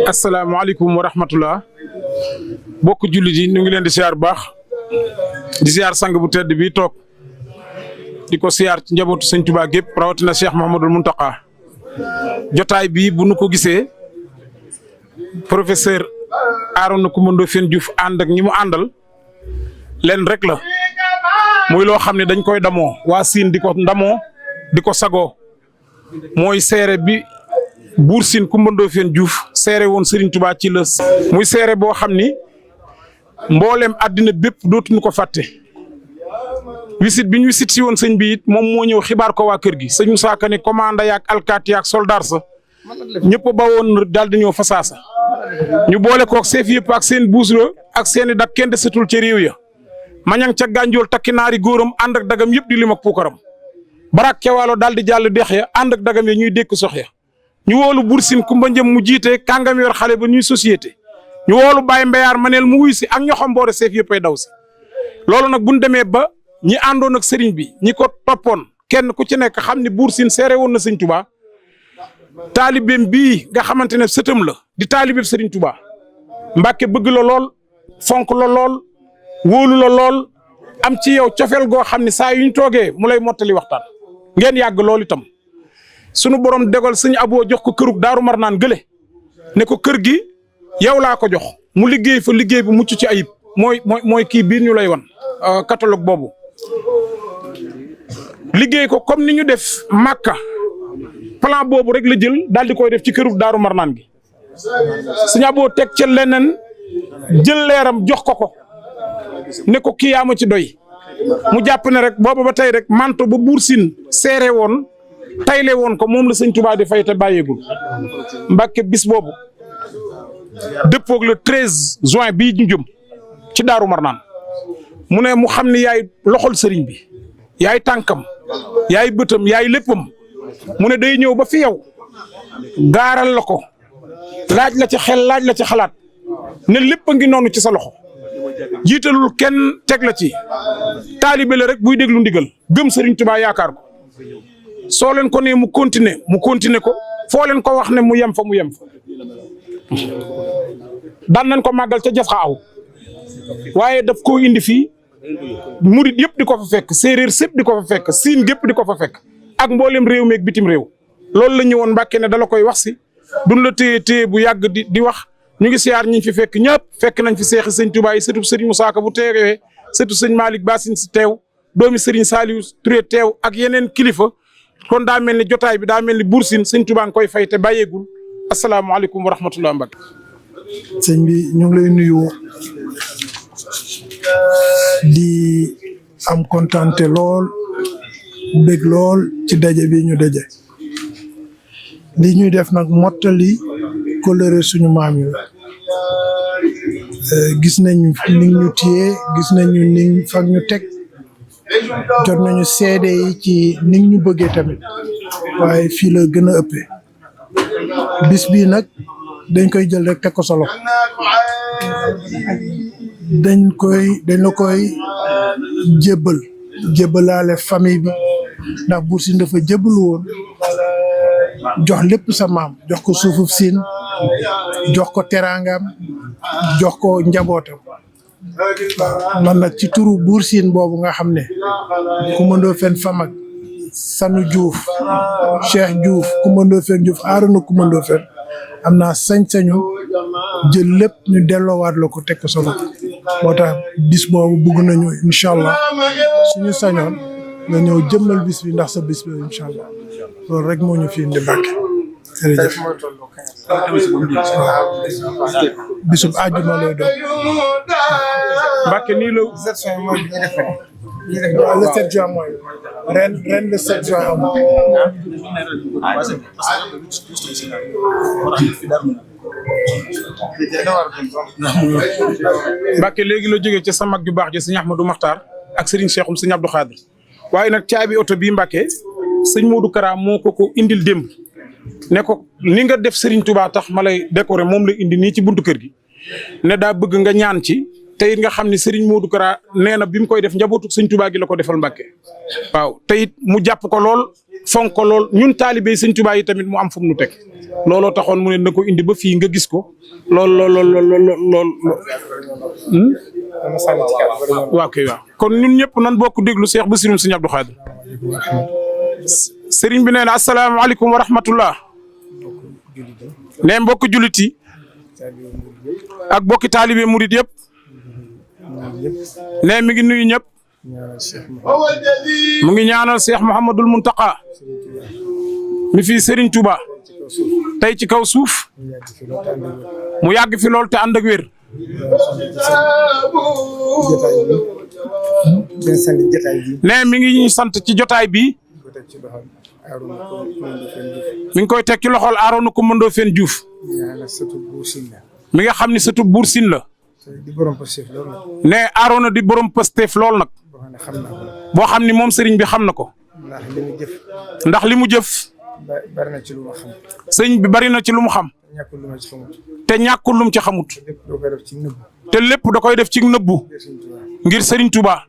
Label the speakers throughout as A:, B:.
A: asalaamaaleykum wa rahmatullah bokk jullit yi ñu ngi leen di siyaar bu baax di siyaar sang bu tedd bi toog di ko siyaar ci njabootu sëñ Tuubaa gépp rawatina Cheikh Mouhamadul Mountakha jotaay bi bu nu ko gisee professeur Arona Coumba Ndoffène Diouf ànd ak ñi mu àndal leen rek la muy loo xam ne dañ koy damoo waa Siin di ko ndamoo di ko sagoo mooy seere bi Buur Siin Coumba Ndoffène Diouf seere woon Serigne Touba ci la muy seere boo xam ni mboolem àddina bépp dootuñu ko fàtte wisit bi ñu wisit si woon sëñ bi it moom moo ñëw xibaar ko waa kër gi sëñ Moussa Ka ni commanda yaak alkaati yaak soldaar sa ñëpp ba woon daal di ñëw fasaasa ñu boole kook seef yëpp ak seen buuslo ak seeni dak kenn desatul ca réew ya mañang ca gànjool takki naari góoram ànd ak dagam yëpp di lim ak puukaram barak kewaalo daal di jàll dex ya ànd ak dagam ya ñuy dékk sox ya ñu woolu Buur Siin Kumba Njëm mu jiite kàngam yor xale ba ñuy société ñu woolu Baye Mbeyaar maneel mu wuy si ak ñoxam mboore seef yëppay daw si loolu nag buñ demee ba ñi àndoon ak sëriñ bi ñi ko toppoon kenn ku ci nekk xam ne Buur Siin seere woon na sëñ Touba taalibeem bii nga xamante ne sëtam la di taalibeem sëriñ Touba Mbàkke bëgg la lool fonk la lool wóolu la lool am ci yow cofeel goo xam ne saa yuñ toogee mu lay mottali waxtaan ngeen yàgg lool itam sunu borom dégal sëñ Aboo jox ko kërug Daaru Marnaan gële ne ko kër gi yow laa ko jox mu liggéey fa liggéey bu mucc ci ayib mooy kii biir ñu lay wan catalogue boobu liggéey ko comme ni ñu def Makka plan boobu rek la jël daal di koy def ci kërug Daaru Marnaan gi sëñ Aboo teg ca leneen jël leeram jox ko ne ko kii yaa ma ci doy mu jàpp ne rek booba ba tey rek manto ba Buur Siin seere woon tayle woon ko moom la sëñ Touba di fay te bàyyeegul Mbàkke bis boobu dëppoog le 13 juin bii ñu jëm ci Daaru Marnaan mu ne mu xam ne yaay loxol sëriñ bi yaay tànkam yaay bëtam yaay léppam mu ne day ñëw ba fi yow gaaral la ko laaj la ci xel laaj la ci xalaat ne lépp a ngi noonu ci sa loxo jiitalul kenn teg la ci taalibe la rek buy déglu ndigal gëm sëriñ Touba yaakaar ko soo leen ko ne mu continuer ko foo leen ko wax ne mu yem fa daan nañ ko màggal ca Jas Xaaw waaye daf koo indi fii murit yëpp di ko fa fekk séeréer sépp di ko fa fekk siin gépp di ko fa fekk ak mboolem réew meeg bitim réew loolu la ñëwoon Mbàkke ne dala koy wax si duñ la téye bu yàgg di wax ñu ngi siyaar ñi fi fekk ñëpp fekk nañ fi seexi sëñ Touba yi sëtu sëriñ Moussa Ka bu teewee sëtu sëñ Malick Bassine si teew doomi sëriñ Saliou Touré teew ak yeneen kilifa kon daa mel ni jotaay bi daa mel ni Buur Siin sëñ Touba nga koy fay te bàyyeegul asalaamaaleykum wa rahmatullah Mbacke.
B: sëñ bi ñu ngi lay nuyu di am kontante lool bég lool ci daje bi ñu daje li ñuy def nag mottali kóllëre suñu maam yi gis nañu ni ñu téye gis nañu ni fag ñu teg jot nañu seede yi ci ni ñu bëggee tamit waaye fii la gën a ëppee bis bii nag dañ koy jël rek teg ko solo dañ la koy jébbalaale famille bi ndax Buur Siin dafa jébbalu woon jox lépp sa maam jox ko suufuf Siin jox ko teraangam jox ko njabootam man nag ci turu Buur Siin boobu nga xam ne Coumba Ndoffène Famag Sanu Diouf Cheikh Diouf Coumba Ndoffène Diouf Arona Coumba Ndoffène am naa sañ-sañu jël lépp ñu delloowaat la ko teg ko solo moo tax bis boobu bugg nañu incha allah suñu sañoon nga ñëw jëmmal bis bi ndax sa bis bi incha allah loolu rek moo ñu fi indi Mbàkke jërëjëf bisub àjjuma lay doon
A: Mbàkke nii la
B: le 7 juin mooy ren le 7 juin am
A: Mbàkke léegi la jógee ca sa mag ju baax ji sëñ Ahmadou Makhtar ak Serigne Cheikhoum sëñ Abdou Khadir waaye nag caabi oto bii Mbàkke sëñ Modou Kara moo ko indil démb ne ko ni nga def Serigne Touba tax ma lay décorer moom la indi nii ci buntu kër gi ne daa bëgg nga ñaan ci te it nga xam ne Serigne Modou Kara nee na bi mu koy def njabootu sëñ Touba gi la ko defal Mbàkke waaw te it mu jàpp ko lool fonk ko lool ñun taalibe sëñ Touba yi tamit mu am fu mu nu teg looloo taxoon mu ne na ko indi ba fii nga gis ko lool. waaw kay waaw kon ñun ñëpp nan bokk déglu Cheikh Bassirou Sëñ Abdou Khadre. Serigne bi nee na asalaamaaleykum wa rahmatullah. ne mbokk jullit yi ak bokki taalibe murid yëpp ne mi ngi nuyu ñëpp mu ngi ñaanal Cheikh Mouhamadul Mountakha mi fii Serigne Touba tey ci kaw suuf mu yàgg fi lool te ànd ak wér. ne mi ngi ñuy sant ci jotaay bi mi ngi koy teg ci loxol Arona Coumba Ndoffène Diouf mi nga xam ni sëtu Buur Siin la ne Arona di borom Pastef lool nag boo xam ni moom sëriñ bi xam na ko ndax li mu jëf
C: bari na ci lu ma xam.
A: sëñ bi bari na ci lu mu xam
C: ñàkkul lu ma ci xamut.
A: te ñàkkul lu mu ci xamut
C: te lépp doo koy def ci nëbb.
A: te lépp da koy def ci nëbbu ngir Serigne Touba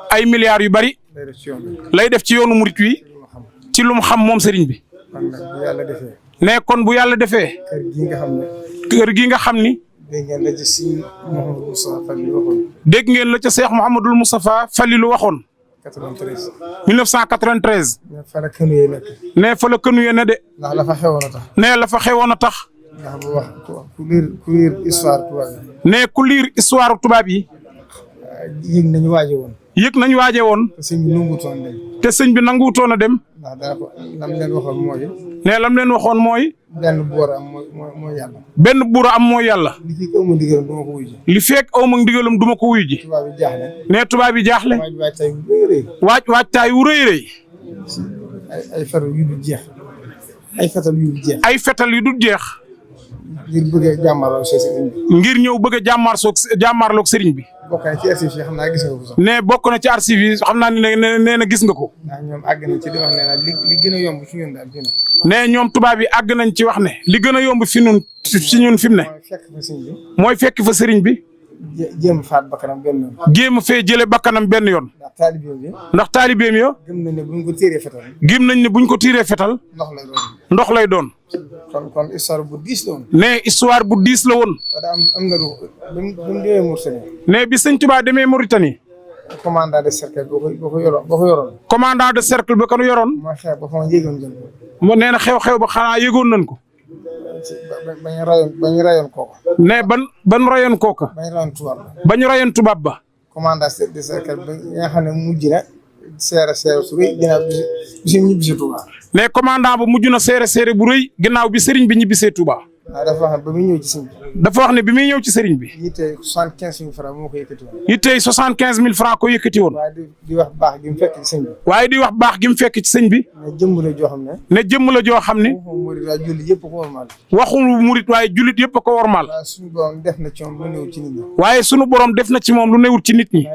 A: ay milliards yu bari lay def ci yoonu murit wi ci lu mu xam moom Serigne bi.
C: kon nag bu yàlla defee.
A: ne kon bu yàlla defee.
C: kër gii nga xam ne.
A: kër gi nga xam ni.
C: dégg ngeen la ci si Mouhamadou Moustapha Falilou waxoon.
A: dégg ngeen la ca Cheikh Mouhamadul Moustapha Falilou waxoon.
C: 93.
A: 1993.
C: mais fa la kënu yee nekk.
A: ne fa la kënu yee ne de.
C: ndax la fa xewoon a tax.
A: ne la fa xewoon a tax.
C: ndax bu wax ku liir histoire tubaab yi.
A: ne ku liir histoire tubaab yi.
C: yëg nañu waaje woon.
A: yëg nañu waaje woon.
C: te sëñ bi nanguutoon dem.
A: te sëñ bi nanguutoon a dem.
C: ndax daa ko lam leen waxoon mooy.
A: ne lam leen waxoon mooy.
C: benn boor am mooy yàlla.
A: benn buur am mooy yàlla.
C: li fi aw ma ndigalam du ma ko wuyu ji.
A: li fekk aw ma ndigalam du ma ko wuyu ji.
C: tubaab yi jaaxle.
A: ne tubaab yi jaaxle.
C: waaj waaj tey
A: waajtaay wu rëy rëy.
C: ay fetal yu dul jeex. ay fetal yu dul jeex.
A: ay fetal yu dul jeex.
C: ngir bëgg a jàmmarloo sëriñ bi.
A: ngir ñëw bëgg a jàmmarloog sëriñ bi.
C: bokk na ci archives yi xam naa gis nga ko sax.
A: ne bokk na ci archives yi xam naa ne nee na gis nga ko.
C: ndax ñoom àgg nañ ci di wax ne la li gën a yomb ci ñun daal fi ne.
A: ne ñoom tubaab yi àgg nañ ci wax ne li gën a yomb fi ñun fi mu ne.
C: mooy fekk fa sëriñ bi.
A: mooy fekk fa sëriñ bi.
C: jéem a faat bakkanam benn yoon.
A: jéem a fee jëlee bakkanam benn yoon.
C: ndax taalibeem bi.
A: ndax taalibeem yo.
C: gëm nañ ne buñ ko tiiree fetal.
A: gëm nañ ne buñ ko tiiree fetal.
C: ndox lay doon.
A: ndox lay doon.
C: kon histoire bu diis la woon.
A: ne histoire bu diis la woon.
C: am na lu bu mu demee Mauritanie.
A: ne bi sëñ Tuubaa demee Mauritanie.
C: commandant de cercle boo ko yoroon.
A: commandant de cercle ba kanu yoroon.
C: mooy xeex ba fa ma yéegoon jël ko.
A: mu nee na xew-xew ba xanaa yëgoon nañ ko.
C: ba ñu rayoon kooka.
A: ne ban rayoon kooka.
C: ba ñu rayoon tubaab ba.
A: ba ñu rayoon tubaab ba.
C: commandant de cercle ba nga xam ne mujj na seere su rëy ginnaaw bi si ñibbisi Touba.
A: ne commandant ba mujj na seere bu rëy ginnaaw bi sëriñ bi ñibbisee Touba.
C: waaw dafa wax ne ba muy ñëw ci sëriñ bi.
A: dafa wax ne bi muy ñëw ci sëriñ bi.
C: yittee 75 000 francs moo ko yëkkati woon.
A: yittee 75 000 francs ko yëkkati woon.
C: waaye di wax baax gi mu fekk ci sëñ bi.
A: waaye di wax baax gi mu fekk ci sëñ bi.
C: ne jëmm la joo xam ne.
A: ne jëmm la joo xam ne.
C: waxu murid waaye jullit yëpp ko wormaal.
A: waxul murit waaye jullit yëpp a ko wormaal.
C: waaye suñu borom def na ci moom lu newut ci nit ñi.
A: waaye sunu borom def na ci moom lu newut ci nit ñi.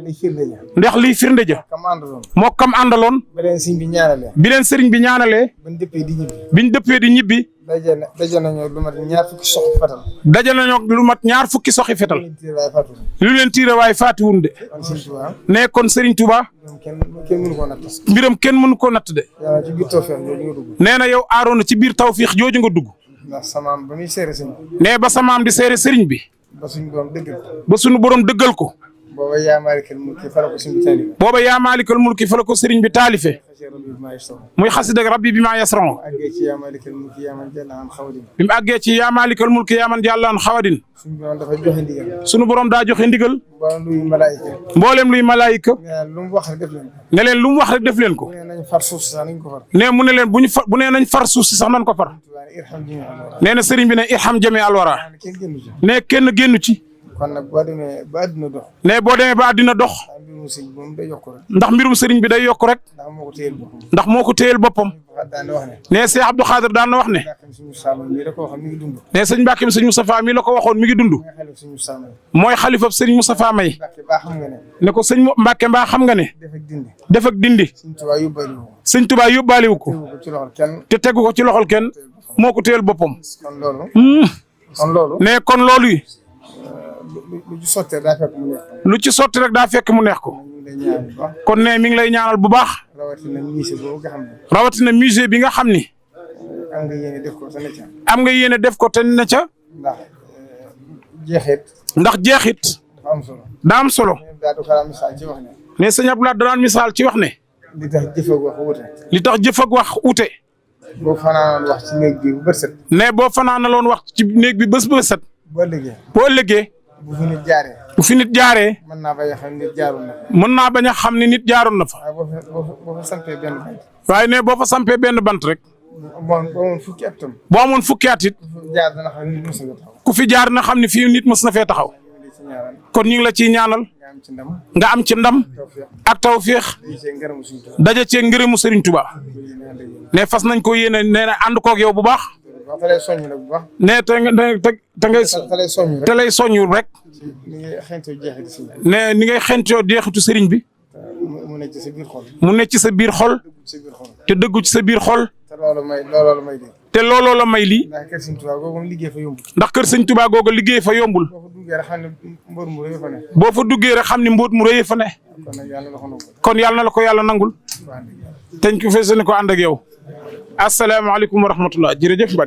A: ndax liy firnde ja. moo kam àndaloon.
C: ba leen sëñ bi ñaanalee.
A: bi leen sëriñ bi ñaanalee.
C: biñ dëppee di ñibbi.
A: daje nañoo lu mat ñaar fukki soxi fetal.
C: lu
A: leen tiire waaye faatiwun de. ne kon Serigne Touba. mbiram kenn mënu ko natt de. nee na yow Arona ci biir tawfiix jooju nga dugg.
C: ndax samaam ba muy seere sëñ bi.
A: ne ba samaam di seere Serigne bi.
C: ba suñu borom dëggal ko.
A: ba suñu borom dëggal ko.
C: booba yaa maalikal mulki fa la ko sëñ bi taalife.
A: booba yaa maalikal mulki fa la ko Serigne bi taalife. muy xasida rabbi bi maa yasron. bi mu àggee ci yaa maalikal mulki yaa man jàlla an xawadin.
C: suñu borom dafa joxe ndigal.
A: suñu borom daa joxe ndigal. mboolem luy malaayika.
C: lu mu wax rek def leen ko.
A: ne leen lu mu wax rek def leen ko.
C: ne nañ far suuf si sax nañ ko far.
A: ne mu ne leen bu nee nañ far suuf si sax nañ ko far. nee na Serigne bi ne irham jami alwara. ne kenn génnu ci.
C: kon nag boo demee ba àddina dox.
A: ne boo demee ba àddina dox. ndax mbirum sëriñ bi day yokk rek. ndax moo ko téyel boppam. ne Cheikh Abdou Khadre daan na wax ne. ne sëñ Mbàkke sëñ Moustapha mi la ko waxoon mi ngi dund. mooy xalifab sëriñ Moustapha May. ne ko sëñ Mbàkke mbaa xam nga ne. def ak dindi. sëñ Tuubaa yóbbaale wu ko. te tegu ko ci loxol kenn. moo ko téyel boppam.
C: kon loolu.
A: ne kon loolu yi.
C: lu ci sotti daa fekk mu neex ko.
A: lu ci sotti rek daa fekk mu neex ko. kon ne mi ngi lay ñaanal bu baax.
C: rawatina musée boobu nga xam ne.
A: rawatina musée bi nga xam ni.
C: am nga yéene def ko te ne ca.
A: am nga yéene def ko te ne ca.
C: ndax jeexit.
A: ndax jeexit.
C: dafa am solo.
A: daa am solo.
C: daa du xalaat misaal ci wax ne.
A: ne sëñ Abdoulaye danaan misaal ci wax ne.
C: li tax jëf ak wax wute.
A: li tax jëf ak wax ute.
C: boo fanaanoon wax ci néeg bi bu bët set.
A: ne boo fanaanaloon wax ci néeg bi bés ba set.
C: boo liggéey.
A: boo ëllëgee.
C: bu fi nit jaaree.
A: bu fi nit jaaree.
C: mën naa bañ a xam nit jaaroon na fa.
A: mën naa bañ a xam ne nit jaaroon na fa.
C: waaye boo fa sampee benn bant.
A: waaye ne boo fa sampee benn bant rek.
C: boo amoon fukki at tam.
A: boo amoon fukki at it.
C: jaar dana xam nit mos na taxaw.
A: ku fi jaar na xam ne fii nit mës na fee taxaw. kon ñu ngi la ciy ñaanal.
C: nga am ci ndam.
A: nga am ci ndam. ak tawféex. daje cee ngërëmu Serigne Touba. ne fas nañ ko yéene nee na ànd koog yow bu baax.
C: waaw fa lay soññ nag bu baax.
A: ne te ngay.
C: fa lay soññ rek.
A: te lay soññu rek.
C: ni ngay xeentoo jeexitu si.
A: ne ni ngay xeentoo jeexitu Serigne bi.
C: mu nekk ci sa biir xol.
A: mu nekk ci sa biir xol. te dëggu ci sa biir xol.
C: te looloo la may lii.
A: te looloo la may lii.
C: ndax kër Sëñ Tuubaa googu liggéey fa yombul.
A: ndax kër Sëñ Tuubaa googu liggéey fa yombul.
C: boo fa duggee rek xam ne mbóor mu rëy fa ne.
A: boo fa duggee rek xam ni mbóot mu rëy fa ne.
C: kon nag yàlla na ko nangu.
A: kon yàlla na la ko yàlla nangul. teñ ko fees ne ko ànd ak yow. asalaamaaleykum wa rahmatullah jërëjëf Mbacke.